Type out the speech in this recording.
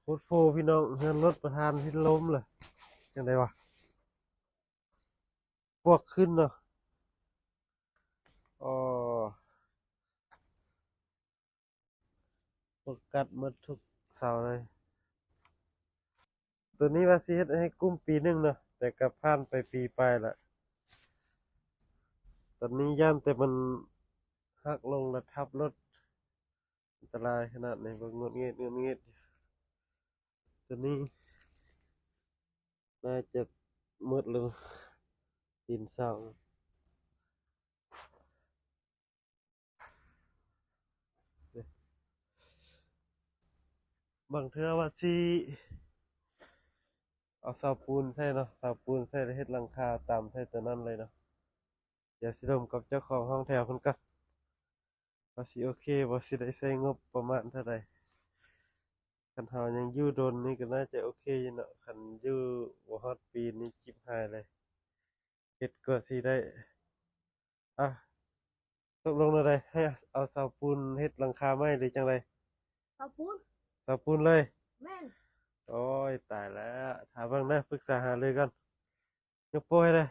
ໂພດໂພພີ່ນ້ອງ ເຮືອນລົດປະທານພິດລົມລະ ຈັ່ງໃດວະ ປວກຂຶ້ນເນາະ. ອໍ ປວກກັດໝົດທຸກເສົາເລີຍ. ໂຕນີ້ວ່າຊິເຮັດໃຫ້ກຸ້ມປີໜຶ່ງເນາະ ແຕ່ກໍຜ່ານໄປປີປາຍລະ. ຕອນນີ້ຢ້ານແຕ່ມັນຫັກລົງລະທັບລົດ ອັນຕະລາຍຂະໜາດນີ້ ເບິ່ງງຸດງິດ ງຸດງິດ. ໂຕນີ້ໜ້າຈະໝົດແລ້ວ ຕີນເສົາ. ບາງເທື່ອວ່າຊິເອົາເສົາປູນໃສ່ເນາະ ເສົາປູນໃສ່ແລ້ວເຮັດຫຼັງຄາຕາມໃສ່ໂຕນັ້ນເລີຍເນາະ. ດຽວຊິລົມກັບເຈົ້າຂອງຫ້ອງແຖວເພິ່ນກ່ອນ ວ່າຊິໂອເຄບໍ່ ຊິໄດ້ໃຊ້ງົບປະມານເທົ່າໃດ. ຄັນເຮົາຍັງຢູ່ດົນນີ້ກໍໜ້າຈະໂອເຄຢູ່ເນາະ ຄັນຢູ່ບໍ່ຮອດປີນີ້ຈິບຫາຍເລີຍ ເຮັດກວ່າຊິໄດ້. ອະ ຕົກລົງແນວໃດ ໃຫ້ເອົາເສົາປູນເຮັດຫຼັງຄາໃໝ່ ຫຼືຈັ່ງໃດ? ເສົາປູນ ເສົາປູນເລີຍ. ແມ່ນ. ໂອ້ຍ ຕາຍແລ້ວ ຖ້າເບິ່ງເດີ ປຶກສາຫາລືກ່ອນ. ຍົກໂປ້ໃຫ້ແດ່